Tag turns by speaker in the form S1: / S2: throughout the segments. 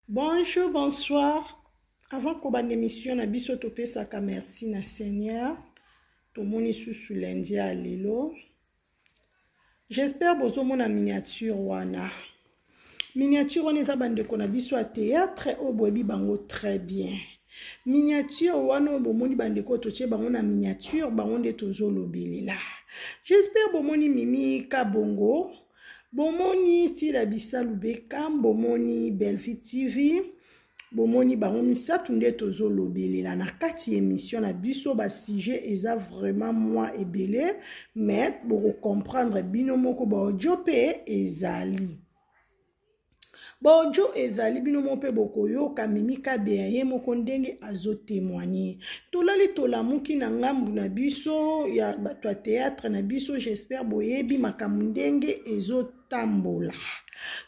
S1: Bonjour, bonsoir. Avant kobanda émission na biso topesaka merci na Seigneur. Tomoni susu lundi ya lelo. J'espère bozomona miniature wana. Miniature wana eza bandeko na biso ya théâtre oyo boyebi bango très bien. Miniature wana oyo bomoni bandeko totie bango na miniature bango nde tozolobelela. J'espère bomoni Mimi Kabongo. Bomoni Sila Bisalu Beckham, bomoni Bellevue TV, bomoni bango misato nde tozolobelela na kati ya émission na biso. Ba sujet eza vraiment mwa ebele, mais bokocomprendre bino moko. Ba audio mpe ezali, baaudio ezali, bino moko mpe bokoyoka Mimi Kabeya ye moko ndenge azotémoigne. Tolali tolamuki na ngambu na biso ya bato ya théâtre na biso. J'espère boyebi makambo ndenge ezotambola.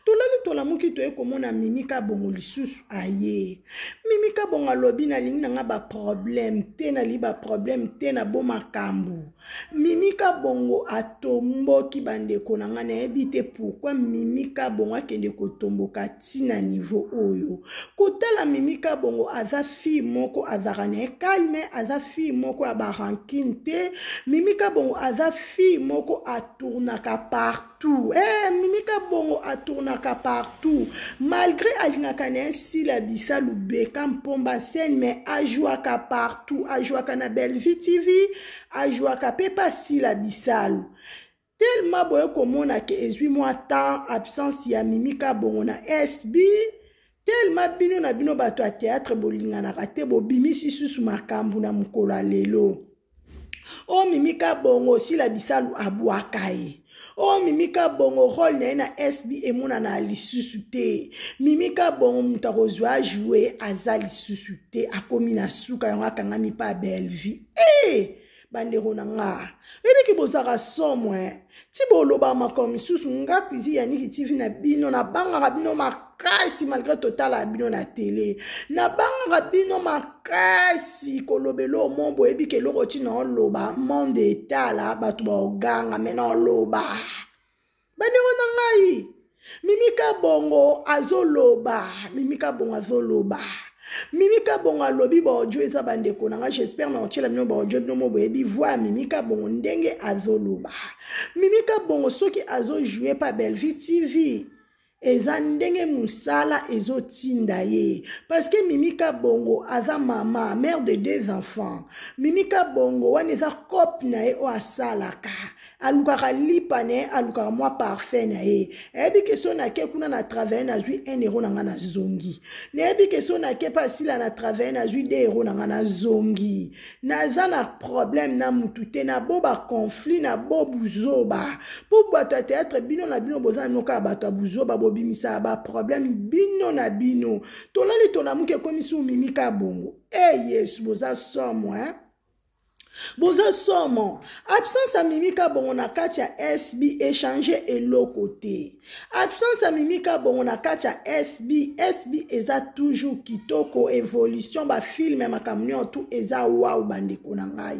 S1: Tolali tolamuki, toye komona Mimi Kabongo lisusu aye. Mimi Kabongo alobi: "Nalingi nanga baproblème te, nalingi baproblème te na bo makambo." Mimi Kabongo atomboki. Bandeko na ngai, nayebi te pourquoi Mimi Kabongo akende kotomboka ntina niveau oyo. Kotala Mimi Kabongo, aza fille moko azalaka na ye calme, aza fille moko ya barancune te. Mimi Kabongo aza fille moko atournaka partout. Mimi Kabongo atournaka partout, malgré alingaka na ye Sila Bisalu Beka Mpomba scène, mais ajwaka partout. Ajwaka na Bellevue TV, ajwaka mpe pa Sila Bisalu. Tellement boye komona ke ezwi mwa temps absence ya Mimi Kabongo na SB, tellement bino na bino bato ya théâtre bolinganaka te, bobimisi susu makambo na mokolo ya lelo oyo. Mimi Kabongo, Sila Bisalu abwaka ye. Oyo Mimi Kabongo, rôle na ye na SB emonana lisusu te. Mimi Kabongo, moto akozwa ajoue aza lisusu te, akomi na suka yango, akangami mpa Bellevue. E bandeko na nga, ebiki bozalaka somo ti boloba makambo misusu. Nga Cuisine ya Niki TV na bino, nabangaka bino makasi, malgré totala bino na tele, nabangaka bino makasi kolobela omo. Boyebi ke eloko ntina oloba, monde etala, bato baoganga me na oloba. Bandeko na ngai, Mimi Kabongo azoloba, Mimi Kabongo azoloba, Mimi Kabongo alobi. Baaudio eza, bandeko na ngai, j'espère na otiela bino baaudio. Bino mo boyebi voix ya Mimi Kabongo ndenge azoloba. Mimi Kabongo soki azojoue pa Bellevue TV, eza ndenge mosala ezotinda ye, parce que Mimi Kabongo aza mama, mère de deux enfants. Mimi Kabongo wana eza cope na ye oyo asalaka, alukaka lipa na ye, alukaka mwa parfum na ye. Ayebi ke so nake kuna na travaille, nazwi 1 euro na nga, nazongi. Nayebi ke so nake mpe asila na travaille, nazwi 2 euro na nga, nazongi. Naza na problème na mutu te, na bo baconflit, na bo buzoba. Mpo bato ya théâtre, bino na bino boza na bino kaka bato ya buzoba, bobimisaka baproblème bino na bino. Tolali tolamuki, ekomisi Mimi Kabongo. E Yesu, boza somo, hein? Boza somo. Absence ya Mimi Kabongo na kati ya SB echange eloko te. Absence ya Mimi Kabongo na kati ya SB, SB eza toujours kitoko, évolution, bafilm, makambo nyonso tu eza waw. Bandeko na ngai,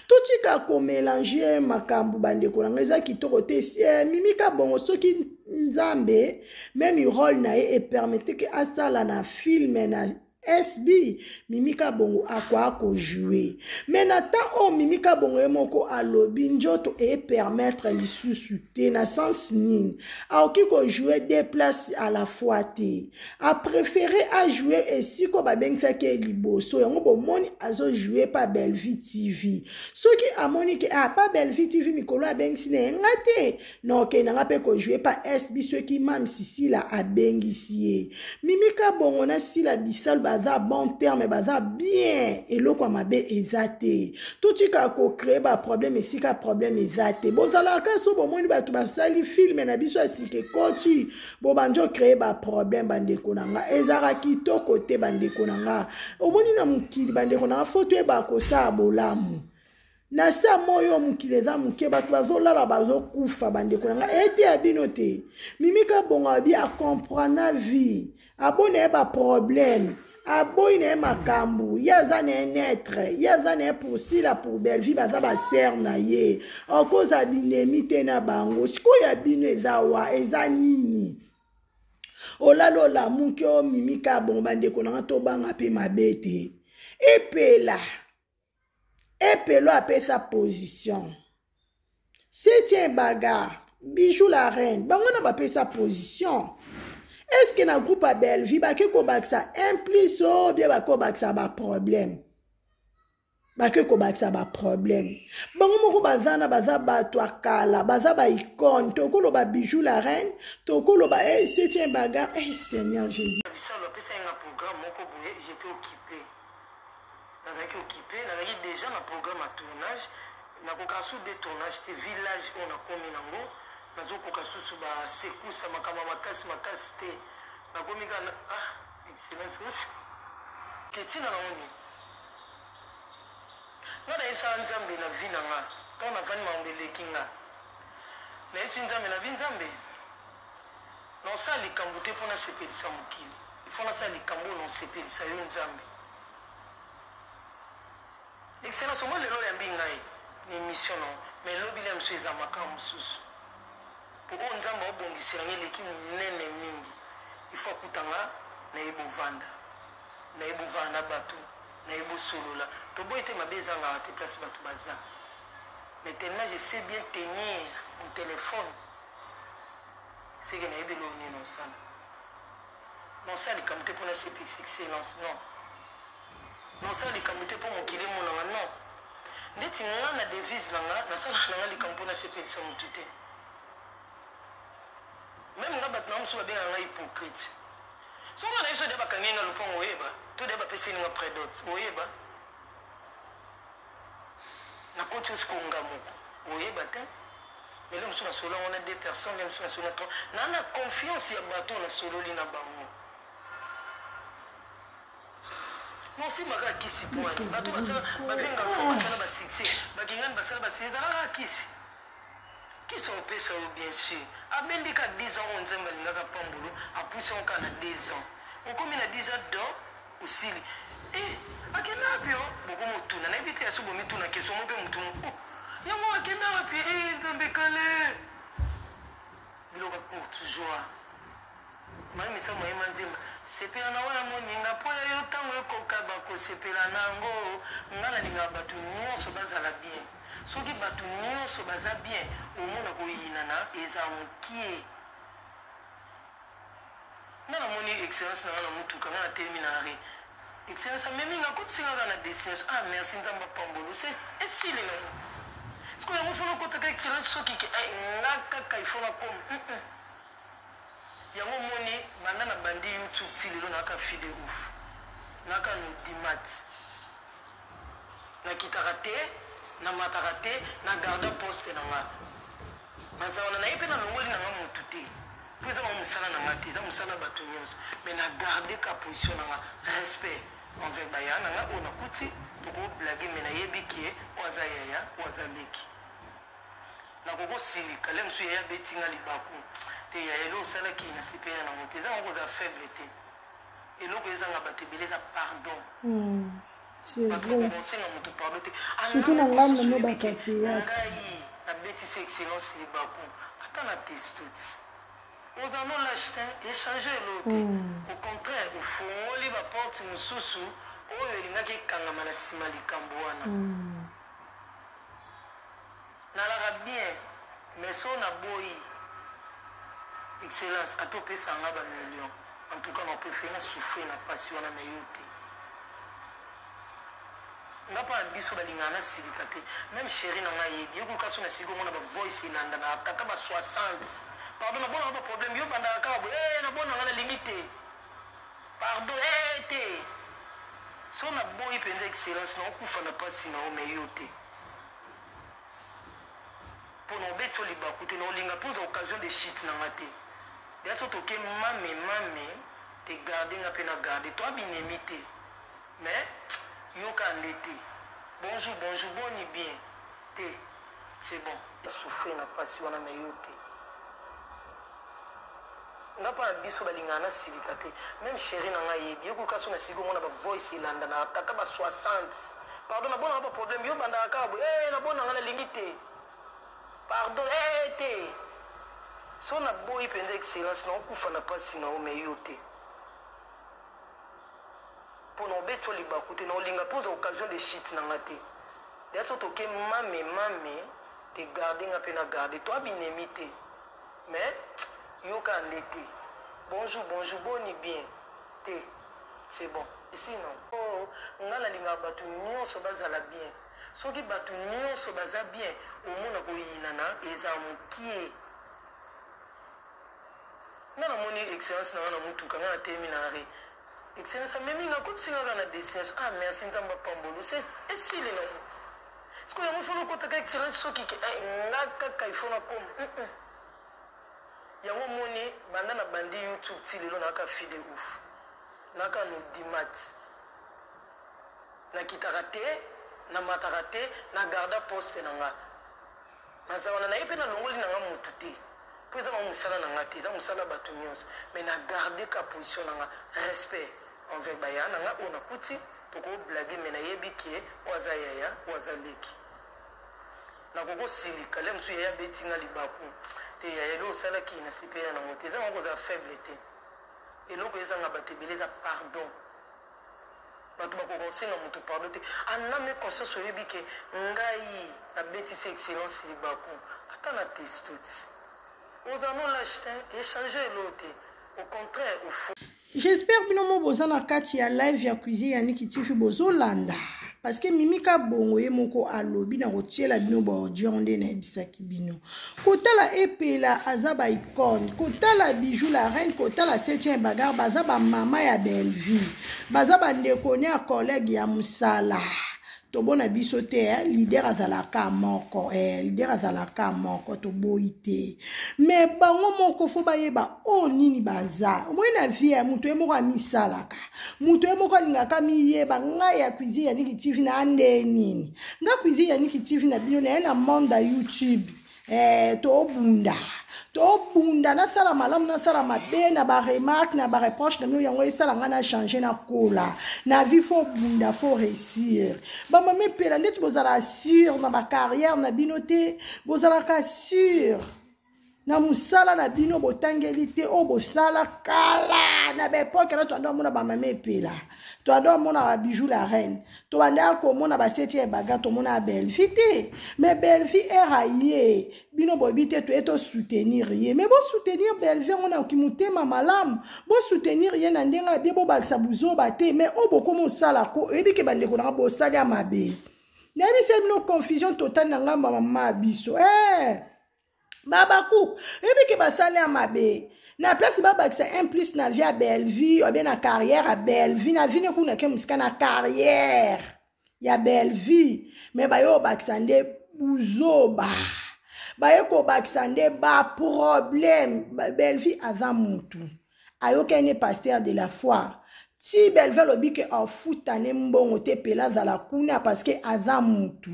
S1: totika komélange makambo. Bandeko na ngai, eza kitoko te. Mimi Kabongo, soki Nzambe même rôle na ye epermete ke asala na film na SB, Mimi Kabongo akoya kojoue. Mais na temps oyo, Mimi Kabongo ye moko alobi nzoto epermettre lisusu te. Na sens nini? Akoki kojoue deux places à la fois te. Apréféré ajoue esika oyo babengisaki ye liboso. Yango bomoni azojoue pa Bellevue TV. Soki amoni ke ah, pa Bellevue TV mikolo abengisi na ye nga te, na okende nga mpe kojoue pa SB soki mame Sisila abengisi ye. Mimi Kabongo na Sila Bisalu baza bon terme, baza bien, eloko ya mabe eza te. Totika kocrée baproblème esika problème eza te. Bozalaka so bomoni bato basali film na biso ya sika ekoti, bobandi ocrée baproblème. Bandeko na nga, ezalaka kitoko te. Bandeko na nga, omoni na mokili, bandeko na nga, faut toyeba kosala bolamu na sa moyo. Mokili eza moke, bato bazolala, bazokufa. Bandeko na ngai, ete ya bino te. Mimi Kabongo abi acomprendre na vie, aboyi na ye baproblème, aboyi na ye makambo. Ye aza na ye neutre, ye aza na ye pour Sila, pour Bellevue, baza basere na ye, okozala binemi te na bango. Sikoyo ya bino eza wa, eza nini? Olala olamuki omimi ka bongo. Bandeko na nga, tobanga mpe mabe te. Epela Epelo apesa position, Septième Bagarre, Bijou la Reine, bango na bapesa position. Est ce que na groupe ya Bellevie bake kobakisa un plus o bien bake kobakisa baproblème? Bake kobakisa baproblème. Bango moko baza na baza bato ya kala, baza baicone. Tokoloba Bijou la Reine, tokoloba eh, Septième Bagarre, eh, Seigneur Jésus.
S2: Bisalo apesaki nga programme moko boye, j'étais occupé, nazalaki occupé, nazalaki déjà na programme ya tournage. Nakoka su de tournage te, village oyo nakomi nango, nazokoka susu basekusa makambo ya makasi makasi te. Nakomi kaka, ah, excellence te. Ntina nango nini? Nga nayebisaka Nzambe na vie na nga, ntango navandi, makambo eleki nga, nayebisi Nzambe na bi: Nzambe, naosala likambo te mpo nasepelisa mokili, ifo nasala likambo oyo naosepelisa yo Nzambe. Excellence, omoi lelo oyambi ngai na émission no, mais lobi lia mosusu eza makambo mosusu, po oyo Nzambe aobongisela ngai eleki monene mingi. Ifo akuta nga nayebi ovanda, nayebi ovanda na bato, nayebi osolola. Toboyi te, mabe ezangaka te place bato baza, mais tellement je sais bien tenir mon téléphone, seke nayebi eloko nini osala. Nosala likambo te mpona sepelisa excellence, non. Nosala likambo te mpo mokili emonanga, non. Ndeti nga na devise na nga, nasalaka na nga likambo mpo nasepelisa motu te. Même nga, bato na mosusu babengaka nga hypocrite. Soki nga na biso de bakangi nga lopango, oyeba to de bapeseli nga prédot, oyeba nakoti osiko nga moko, oyeba te. Mais le mosusu nasolo yango na deux personnes, le mosusu nasolo na trois, naa na confiance ya bato oyo nasololi na bango. Mosimba kaka kisi poani bato basala bavenga fo basala basuccès, bakingani basala basuccès, ezala kaka kisi. Kisi opesa yo, bien sûr, abendi ka 10 ans oyo Nzambe alingaka pambolo, apusi yango kaka na 2 ans, okomi na 10 ans do osili e akenda wapi? O bokomi otuna, nayebi te, yaso bomituna question mo mpe motu oh, yango akenda wapi? E Nzambe kale biloko ya courte joie. Mamisa moyema nzemba sepela na oyo moninga mpo ya yo, ntango ekoka bakosepela na yango. Nga nalingaka bato nyonso bazala bien. Soki bato nyonso baza bien, omona koyinana eza mokie. Nga namoni excellence na nga na motuka, nga natelemi na arrêt, excellence amemi nga, akomisi nga kaka na destination. Ah, merci, Nzambe apambolo. Esili nango. Sikoyo yango fona okotaka excellence, soki ke nga kaka ifo nakoma mm -mm. Yango omoni, banda na bandi YouTube ti lelo, nayaka fille de ouf, nayaka na audimat, nakitaka te, namataka te, na garda poste na nga, naza wana. Naye mpe nalongoli na nga motu te, mpo eza bango mosala na nga te, eza mosala ya bato nyonso, mais na garde ka position na nga, respect envers baya na nga oyo nakuti. Tokoblage, mais nayebi ke oyo aza yaya, oyo aza leki. Nakokosilika le mosusu yaya abeti nga libaku te. Yaya, eloko osalaki, nasepela nango te. Eza nango kozala faible te. Eloko ezanga bato ebele eza pardon. Bato bakokonsenga moto pardon te.
S1: Surtout na ngambo no bato ya théâtre.
S2: Ngai nabetisi excellence libaku ata na testuti, oza no lâche te, échange eloko te. Au contraire, ofungoli baporte mosusu oyo elingaki ekangama na nsima likambo wana. Nalaka bien, mais so naboyi excellence, ata opesa nga bamillion, en tout cas na préféré na souffrir na pasi wana, mais yo te. Nga mpa na biso balingaka nasilika te. Même chéri na ngai yebi yokoka so nasilika, omona bavoice elanda na kaka ba 60. Pardon, nabonaka baproblème, yo bandaka kaka boye, eh, nabona nga nalingi te, pardon, eh, te. So naboyi mpenza excellence, naokufa na pasi na yo, mais yo te, mpo na obeti yo libaku te. Na olinga mpo oza occasion de chute na nga te. Deya so toke mame mame te, garde nga mpe na garde to abinemi te, mais yoka nde te. Bonjour, bonjour, boni bien te, c'est bon. Souffrir na pasi wana, mais yo te. Nga mpa na biso balingaka nasilika te. Même chéri na ngai yebi yokoka so nasilika, omona bavoice elanda na kaka ba 60. Pardon, nabonaka baproblème, yo bandaka kaka boye, eh, nabona nga nalingi te, pardon, eh, te. So naboyi mpenza excellence, naokufa na mpasi na yo, me yo te. Mpo na obeti yo libaku te, naolinga mpo oza occasion de chute na nga te. Deya so toke mame mame te, garde nga mpe na garde to abinemi te, mais yoka nde te. Bonjour, bonjour, boni bien te, c'est bon ici non. Oh, nga nalingaka bato nyonso bazala bien. Soki bato nyonso baza bien, omona koyinana eza mokie. Nga namoni excellence na nga na motuka, nga natelemi na arrêt, excellence amemi nga, akomisi nga kaka na destination. Ah, merci, Nzambe apambolo. Esili nango. Sikoyo yango fona okotaka excellence soki ke eh, nga kaka ifo nakoma mm -mm. Yango omoni banda na bandi YouTube ti lelo nayaka fille de ouf, nayaka na audimat, nakitaka te, namataka te, na garda poste na nga, naza wana naye mpe nalongoli na nga mutu te, mpo eza nango mosala na nga te, eza mosala ya bato nyonso, mais na garde ka position na nga, respect envers baya na nga oyo nakuti tokoblage, mais nayebi ke oyo aza yaya, oyo aza leki. Nakoki kosilika le mosusu yaya abeti nga libaku te, yaya eloko osalaki nasepela nango te. Eza nango kozala faible te. Eloko ezanga bato ebele eza pardon. Bato bakoka kosenga moto pardon te. Aname conscience, oyebi ke ngai nabetisi excellence libaku ata na testo ti oza no lâche te, échange eloko te, au contraire ofo.
S1: J'espère bino mo boza na kati ya live ya cuisine ya Niki TV, bozolanda parce que Mimi Kabongo ye moko alobi na kotiela bino ba audio nde nayebisaki bino. Kotala Epela aza ba icône, kotala Bijou la reine, kotala septième bagarre, baza ba mama ya Bellevue, baza ba ndeko ne ya collègue ya mosala. Tobona biso te eh, leader azalaka moko eh, leader azalaka moko, toboyi te, me bango moko fo bayeba oyo oh, nini baza. Omoi na vie ya moto ye moko amisalaka, moto ye moko alingaka miyeba. Ngai ya cuisine ya Niki TV na nde nini, nga cuisine ya Niki TV na bino naye na monde ya YouTube eh, tobunda tobunda, nasala malamu, nasala mabe, na baremarque na bareproche na bino, yango esala ngai na change, nakola na vie. Fo bunda, fo réussir. Bamama Epela, ndeti bozala sûr na bacarrière na bino te, bozalaka sûr na mosala na bino, botangeli te oyo bosala kala na baepoke na toanda omona bamama Epela, toanda omona babijou la reine, tobandaka komona baseti ya baga, tomona ya Bellevie te. Mais Bellevie era ye bino boyebi te, toye tosoutenir ye, mais bosoutenir Bellevie yango na motema malamu, bosoutenir ye na ndenge ya bie, bobakisa buzoba te. Mais oyo bokoma osala ko oyebi ke bandeko nanga bosali ya mabe. Nayebisa bino confusion totale na ngambo ya mama ya biso eh! Babakuku oyebi ke basali ya mabe na place babakisa un plus na vie ya Bellevie obe na carrière ya Bellevie, na vie nekuna ke mosika na carrière ya Bellevie, me baye obakisa nde buzoba, baye kobakisa nde baproblème. Bellevie aza mutu ayokani ne pasteur de la foi ti Bellevie alobi ke afutane mbongo te, pela azala kuna parce que aza mutu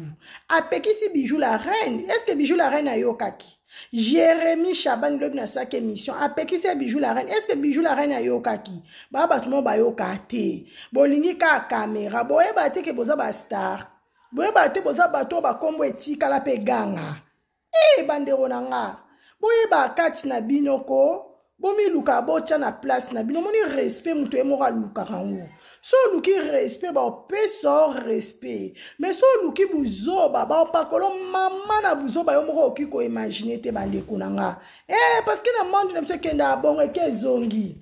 S1: apekisi Bijou la reine. Est ce que Bijou la reine ayokaki? Jérémi Chaban lobi nasalaki émission, apekisi ya Bijou la reine. Est ce que Bijou la reine ayokaki? Baa bato mo bayoka te, bolingi kaka caméra, boyeba te ke boza bastar, boyeba te boza bato oyo bakombo etikala mpe ganga. E bandeko na nga, boyeba kati na bino ko bomiluka, botya na place na bino. Omoni respect, moto ye moko alukaka yango. So oluki respect, baopesa respect, mais so oluki buzoba, baopakolo mama na buzoba, yo moko okoki koimagine te. Bandeko na nga e, parce que na monde na biso ekendaka bongo, eke ezongi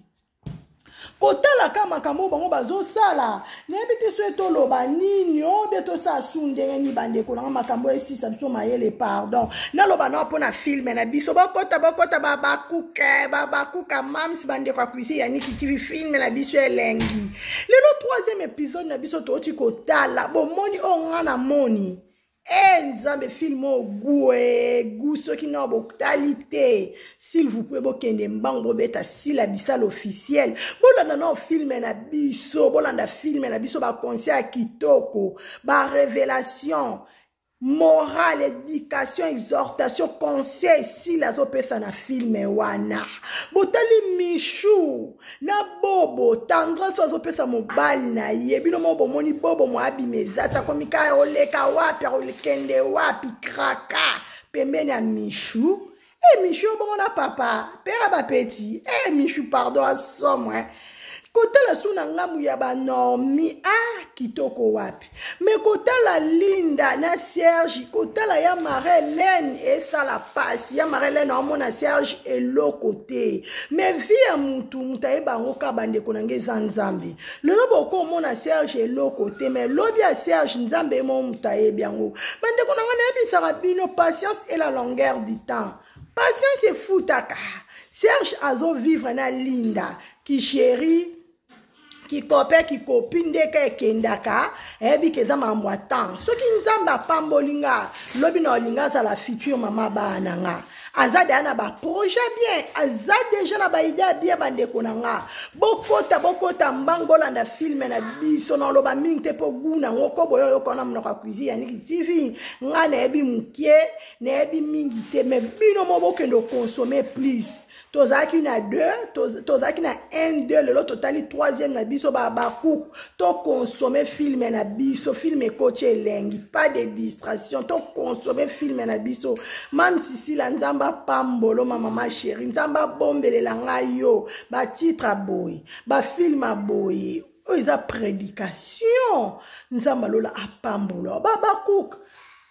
S1: kotalaka makambo oyo bango bazosala. Nayebi te soki toloba nini oyo be tosala su ndenge nini. Bandeko nanga, makambo esisa biso mayele. Pardon, naloba nao mpona film na biso. Bokota, bokota, babakuke babakuka mams, bandeko ya cuisine ya Niki TV, film na biso elengi lelo, troisième épisode na biso touti kotala. Bomoni oyo nga namoni e Nzambe, film oyo gu egu. Soki nao botali te, s'il vous plaît, bokende mbangu, bobeta Sila Bisala officiel, bolanda nao film na biso, bolanda film na biso, baconseil ya kitoko, barévélation morale, éducation, exhortation, conseil Sila azopesa na film wana. Botali Michu na Bobo, tendresse azopesa mobali na ye. Bino moko bomoni Bobo mo abima eza te, akomi kaka oleka wapi, akokende wapi, kraka pembeni ya Michu. E Michu obongo na papa pera bapeti. E Michu pardon asomo eh. Kotala su na ngambu ya banormi, ah kitoko wapi. Me kotala Linda na Serge, kotala ya Marie-Hélène esala pasi. Ya Marie-Hélène aomona Serge eloko te. Me vie ya mutu, mutu ayeba yango kaka bandeko na ngai eza Nzambe. Lelo bokomona Serge eloko te, me lobi ya Serge Nzambe ye moko mutu ayebi yango. Bandeko na ngai nayebisaka bino patience et la longueur du temps. Patience efutaka. Serge azo vivre na Linda ki chérie kikope kikopi ndeka ekendaka eyebi ke eza makambo ya temps. Soki Nzambe apamboli nga lobi na olinga azala future mama bana na nga, aza deja na baprojet bien, aza deja na baide ya bien. Bandeko na nga, bokota bokota mbangu bolanda filme na biso. Na oloba mingi te mpo gu nango ko boyo oyoka na monoko ya Cuisine Yaniki TV. Nga nayebi mokie, nayebi mingi te, mais bino mo bokende okonsome please. Tozalaki na 2, tozalaki na 1, 2, lelo totali 3e na biso bakuku. Tokonsome filme na biso, filme ekoti elengi, pas de distraction. Tokonsome filme na biso. Mam Sisila, Nzambe apambolo ma mama chérie, Nzambe abombelela ngai yo batitre aboye, bafilme aboye, oyo eza prédication. Nzambe alola apambolo babakuku.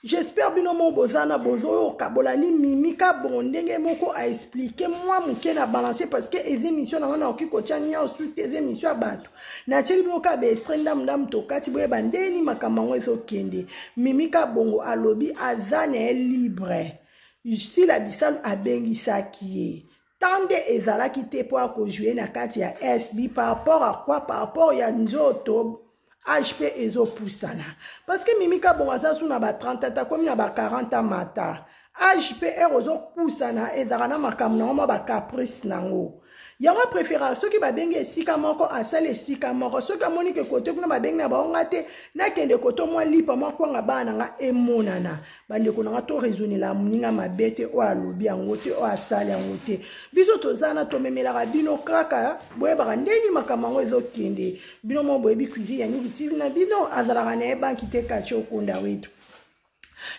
S1: J'espère bino mo bozana bozoyoka bolandi Mimi Kabongo ndenge moko a expliquer mwa moke na balancer, parce que eza émission na nga, nakoki kotia nyonso te, eza émission ya bato. Natieli bino kaka baextrait ndamu ndamu, tokati boyeba ndeni makambo yango ezokende. Mimi Kabongo alobi aza na ye libre, Sila Bisalu abengisaki ye tant nde ezalaki te mpo akojouer na kati ya SB. Par rapport à quoi? Par rapport ya nzoto, âge mpe ezopusana, parce que Mimi Kabongo aza su na ba 30 ata komi na ba 40 mata. Âge mpe ere ozopusana ezalaka na makambo nango, mwa bacaprice nango. Yango préférence, soki babengi esika moko, asali esika moko. Soki amoni ke kote kuna babengi na bango, nga te nakende kote, mwa lipa mwa kwanga bana na nga emonana. Bandeko na nga, to raisonnela moninga mabe te oyo alobi yango te, oyo asali yango te. Biso toza na tomemelaka bino kaka boyebaka ndeni makambo yango ezokende. Bino mo boyebi Cuisine ya Niki TV na bino azalaka na ye banki te kati okunda wetu.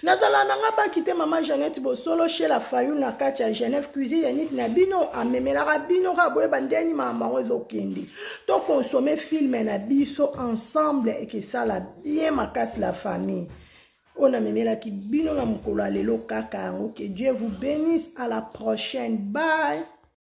S1: Nazala na nga banki te. Mama Jeannette Bosolo Shela Fayu na kati ya Genève, Cuisine ya Niki na bino amemelaka bino kaka boyeba ndeni makambo yango ezokende. Tokonsome filme na biso ensemble, ekesala bien makasi. La famille, oyo namemelaki bino na mokolo ya lelo kaka yango. Que Dieu vous bénisse, à la prochaine, bye.